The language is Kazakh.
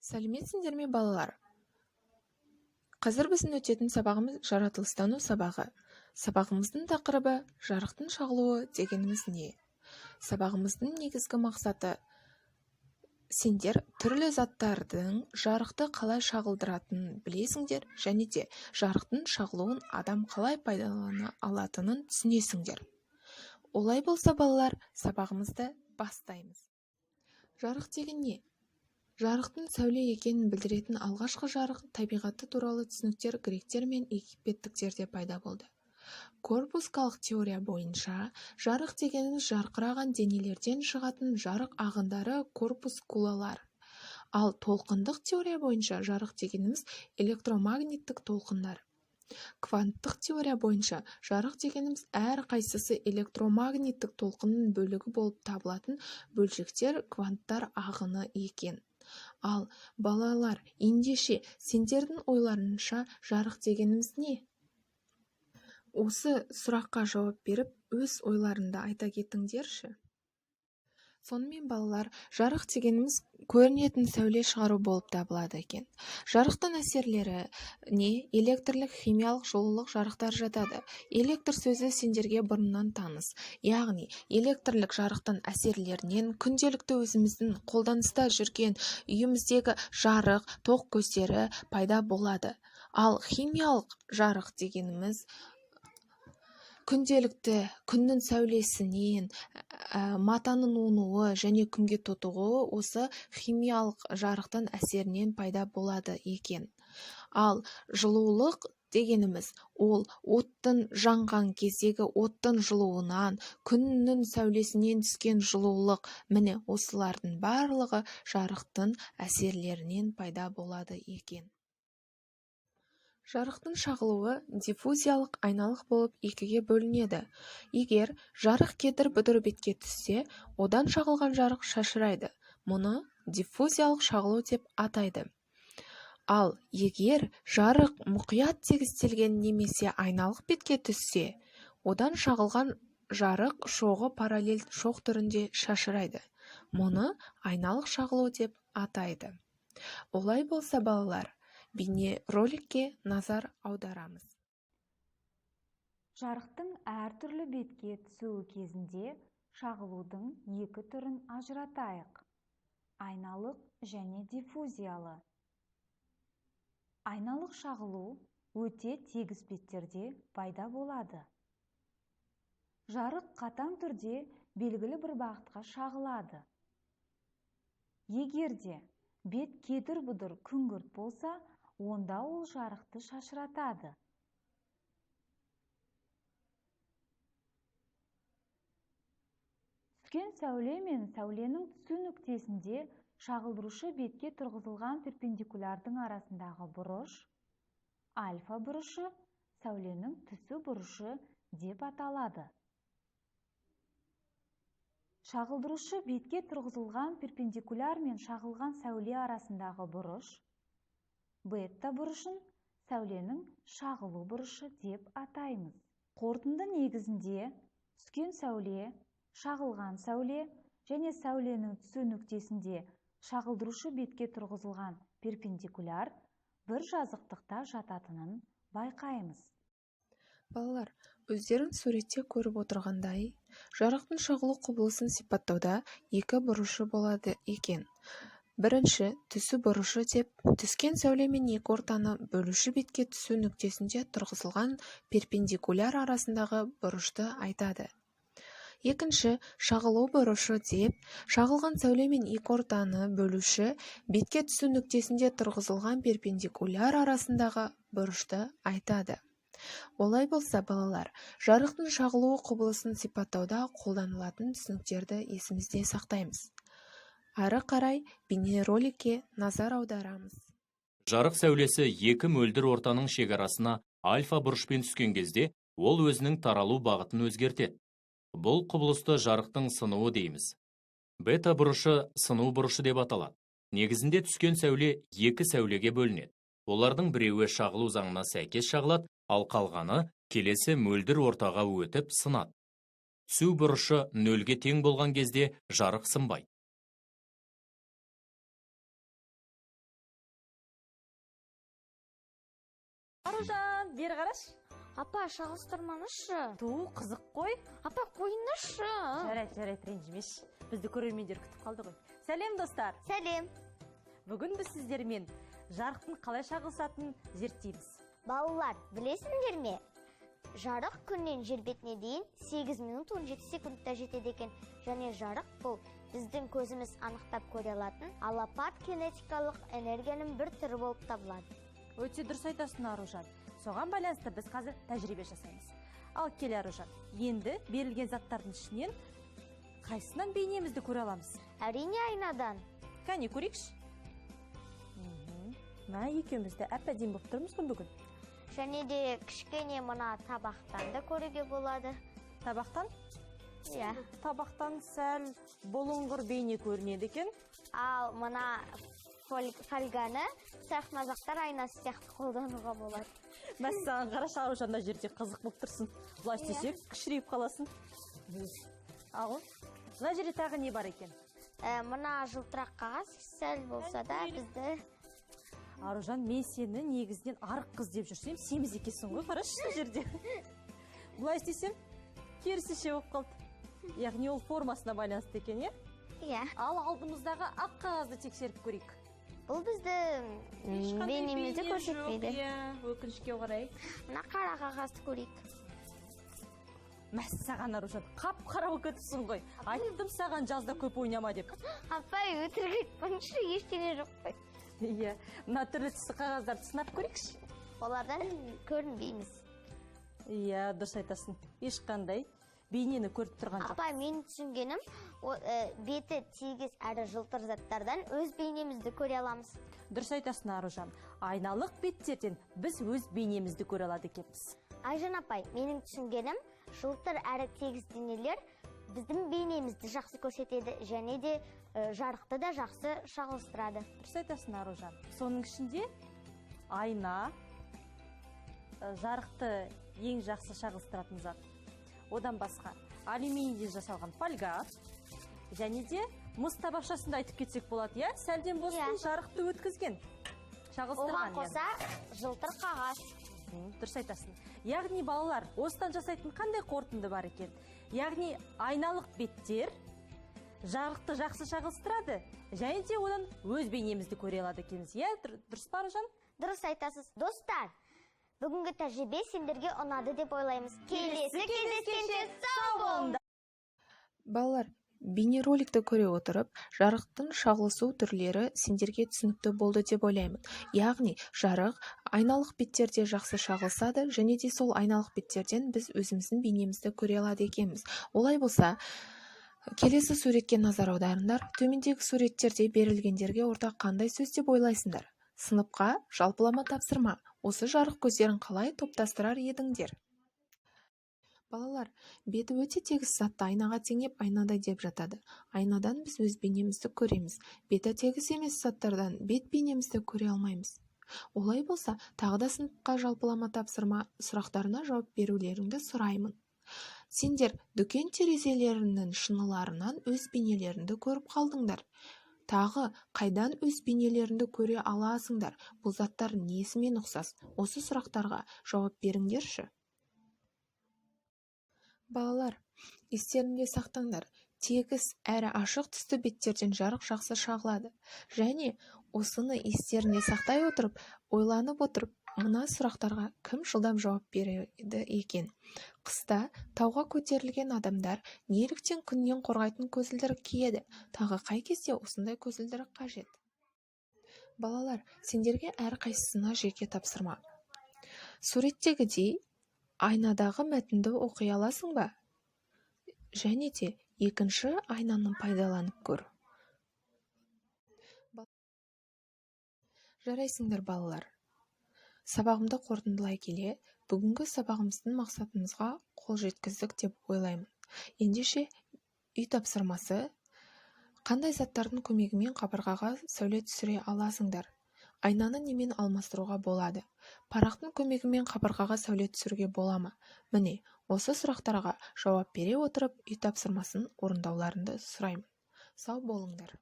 Сәлеметсіңдер ме, балалар? Қазір біздің өтетін сабағымыз жаратылыстану сабағы. Сабағымыздың тақырыбы жарықтың шағылуы дегеніміз не? Сабағымыздың негізгі мақсаты сендер түрлі заттардың жарықты қалай шағылдыратынын білесіңдер және де жарықтың шағылуын адам қалай пайдалана алатынын түсінесіңдер. Олай болса, балалар, сабағымызды бастаймыз. Жарық деген не? Жарықтың сәуле екенін білдіретін алғашқы жарық табиғаты туралы түсініктер гректер мен египеттіктерде пайда болды. Корпускалық теория бойынша жарық дегеніміз жарқыраған денелерден шығатын жарық ағындары, корпускулалар. Ал толқындық теория бойынша жарық дегеніміз электромагниттік толқындар. Кванттық теория бойынша жарық дегеніміз әрқайсысы электромагниттік толқынның бөлігі болып табылатын бөлшектер, кванттар ағыны екен. Ал, балалар, ендеше сендердің ойларыңша жарық дегеніміз не? Осы сұраққа жауап беріп, өз ойларыңды айта кетіңдерші. Сонымен, балалар, жарық дегеніміз көрінетін сәуле шығару болып табылады екен. Жарықтың әсерлері не электрлік, химиялық, жылулық жарықтар жатады. Электр сөзі сендерге бұрыннан таныс. Яғни электрлік жарықтың әсерлерінен күнделікті өзіміздің қолданыста жүрген үйіміздегі жарық, тоқ көздері пайда болады. Ал химиялық жарық дегеніміз күнделікті күннің сәулесінен, матаның оңуы және күнге тотығуы осы химиялық жарықтың әсерінен пайда болады екен. Ал жылулық дегеніміз ол оттың жанған кездегі оттың жылуынан, күннің сәулесінен түскен жылулық, міне осылардың барлығы жарықтың әсерлерінен пайда болады екен. Жарықтың шағылуы диффузиялық, айналық болып екіге бөлінеді. Егер жарық кедір-бұдыр бетке түссе, одан шағылған жарық шашырайды. Мұны диффузиялық шағылу деп атайды. Ал егер жарық мұқият тегістелген немесе айналық бетке түссе, одан шағылған жарық шоғы параллель шоқ түрінде шашырайды. Мұны айналық шағылу деп атайды. Олай болса, балалар, бейнероликке назар аударамыз. Жарықтың әртүрлі бетке түсуі кезінде шағылудың екі түрін ажыратайық: айналық және диффузиялы. Айналық шағылу өте тегіс беттерде пайда болады. Жарық қатаң түрде белгілі бір бағытқа шағылады. Егер де бет кедір-бұдыр күңгірт болса, онда ол жарықты шашыратады. Түскен сәуле мен сәуленің түсу нүктесінде шағылдырушы бетке тұрғызылған перпендикулярдың арасындағы бұрыш, альфа бұрышы, сәуленің түсу бұрышы деп аталады. Шағылдырушы бетке тұрғызылған перпендикуляр мен шағылған сәуле арасындағы бұрыш, бета бұрышын сәуленің шағылу бұрышы деп атаймыз. Қорытынды негізінде түскен сәуле, шағылған сәуле және сәуленің түсу нүктесінде шағылдырушы бетке тұрғызылған перпендикуляр бір жазықтықта жататынын байқаймыз. Балалар, өздерің суретте көріп отырғандай, жарықтың шағылу құбылысын сипаттауда екі бұрышы болады екен. Бірінші түсу бұрышы деп, түскен сәуле мен екі ортаны бөлуші бетке түсу нүктесінде тұрғызылған перпендикуляр арасындағы бұрышты айтады. Екінші шағылу бұрышы деп, шағылған сәуле мен екі ортаны бөлуші бетке түсу нүктесінде тұрғызылған перпендикуляр арасындағы бұрышты айтады. Олай болса, балалар, жарықтың шағылуы құбылысын сипаттауда қолданылатын түсініктерді есімізде сақтаймыз. Ары қарай бейнероликке назар аударамыз. Жарық сәулесі екі мөлдір ортаның шекарасына альфа бұрышпен түскен кезде, ол өзінің таралу бағытын өзгертеді. Бұл құбылысты жарықтың сынуы дейміз. Бета бұрышы сыну бұрышы деп аталады. Негізінде түскен сәуле екі сәулеге бөлінеді. Олардың біреуі шағылу заңына сәйкес шағылады, ал қалғаны келесі мөлдір ортаға өтіп сынады. Түсу бұрышы нөлге тең болған кезде жарық сынбайды. Аружан, бері қарашы. Апа, шағылыстырмаңызшы. Ту, қызық қой. Апа, қойыңызшы. Жарайды, жарайды, ренжімеші. Бізді көрермендер күтіп қалды ғой. Сәлем, достар. Сәлем. Бүгін біз сіздермен жарықтың қалай шағылысатынын зерттейміз. Балалар, білесіңдер ме? Жарық күннен жер бетіне дейін 8 минут 17 секундта жетеді екен. Және жарық бұл біздің көзіміз анықтап көре алатын алапат кинетикалық энергияның бір түрі болып табылады. Өте дұрыс айтасың, Аружан. Соған байланысты біз қазір тәжірибе жасаймыз. Ал кел, Аружан, енді берілген заттардың ішінен қайсынан бейнемізді көре аламыз? Әрине, айнадан. Кәне, көрейікші. Мә, екеуміз де әп әдемі болып тұрмыз ғой бүгін. Және де кішкене мына табақтан да көруге болады. Табақтан? Иә. Табақтан сәл бұлыңғыр бейне көрінеді екен. Ал мына фольганы сайқымазақтар айнасы сияқты қолдануға болады. Мәссаған, қарашы, Аружан, мына жерде қызық болып тұрсың. Былай істесек, кішірейіп қаласың. Ал мына жерде тағы не бар екен? Мына жылтырақ қағаз сәл болса да бізді. Аружан, мен сені негізінен арық қыз деп жүрсем, семіз екенсің ғой, қарашы мына жерде. Былай істесем, керісінше болып қалды. Яғни ол формасына байланысты екен, иә? Иә. Ал алдымыздағы ақ қағазды тексеріп көрейік. Бұл бізді Ешқандай бейнемізді бейне жоқ, көрсетпейді. Иә, өкінішке орай. Мына қара қағазды көрейік. Мәссаған, Аружан, қап-қара болып кетіпсің ғой. Айттым саған жазда көп ойнама деп. Апай, өтірік айтпаңызшы, ештеңе жоқ қой. Иә, мына түрлі түсті қағаздарды сынап көрейікші. Олардан көрінбейміз. Иә, дұрыс айтасың. Ешқандай бейнені көріп тұрған жоқ. Апай, менің түсінгенім, беті тегіс әрі жылтыр заттардан өз бейнемізді көре аламыз. Дұрыс айтасың, Аружан. Айналық беттерден біз өз бейнемізді көре алады екенбіз. Айжан апай, менің түсінгенім, жылтыр әрі тегіс денелер біздің бейнемізді жақсы көрсетеді және де жарықты да жақсы шағылыстырады. Дұрыс айтасың, Аружан. Соның ішінде айна жарықты ең жақсы шағылыстыратын зат. Одан басқа алюминийден жасалған фольга және де мыс табақшасын да айтып кетсек болады, иә? Сәлден болсын жарықты өткізген, шағылыстырған. Оған қоса жылтыр қағаз. Дұрыс айтасың. Яғни балалар, осыдан жасайтын қандай қорытынды бар екен? Яғни айналық беттер жарықты жақсы шағылыстырады және де одан өз бейнемізді көре алады екенбіз. Иә, дұрыс па, Аружан? Дұрыс айтасыз. Достар, бүгінгі тәжірибе сендерге ұнады деп ойлаймыз. Келесі кездескенше сау болыңдар. Балалар, бейнероликті көре отырып, жарықтың шағылысу түрлері сендерге түсінікті болды деп ойлаймын. Яғни, жарық айналық беттерде жақсы шағылысады және де сол айналық беттерден біз өзіміздің бейнемізді көре алады екенбіз. Олай болса, келесі суретке назар аударыңдар. Төмендегі суреттерде берілгендерге ортақ қандай сөз деп ойлайсыңдар? Сыныпқа жалпылама тапсырма. Осы жарық көздерін қалай топтастырар едіңдер? Балалар, беті өте тегіс затты айнаға теңеп айнадай деп жатады. Айнадан біз өз бейнемізді көреміз. Беті тегіс емес заттардан бет бейнемізді көре алмаймыз. Олай болса, тағы да сыныпқа жалпылама тапсырма сұрақтарына жауап берулеріңді сұраймын. Сендер дүкен терезелерінің шыныларынан өз бейнелеріңді көріп қалдыңдар. Тағы қайдан өз бейнелеріңді көре аласыңдар? Бұл заттар несімен ұқсас? Осы сұрақтарға жауап беріңдерші. Балалар, естеріңде сақтаңдар, тегіс әрі ашық түсті беттерден жарық жақсы шағылады. Және осыны естерінде сақтай отырып, ойланып отырып, мына сұрақтарға кім жылдам жауап береді екен? Қыста тауға көтерілген адамдар неліктен күннен қорғайтын көзілдірік киеді? Тағы қай кезде осындай көзілдірік қажет? Балалар, сендерге әрқайсысына жеке тапсырма. Суреттегідей айнадағы мәтінді оқи аласың ба? Және де екінші айнаны пайдаланып көр. Жарайсыңдар, балалар. Сабағымды қорытындылай келе, бүгінгі сабағымыздың мақсатымызға қол жеткіздік деп ойлаймын. Ендеше, үй тапсырмасы: қандай заттардың көмегімен қабырғаға сәуле түсіре аласыңдар? Айнаны немен алмастыруға болады? Парақтың көмегімен қабырғаға сәуле түсіруге бола ма? Міне, осы сұрақтарға жауап бере отырып, үй тапсырмасын орындауларыңды сұраймын. Сау болыңдар.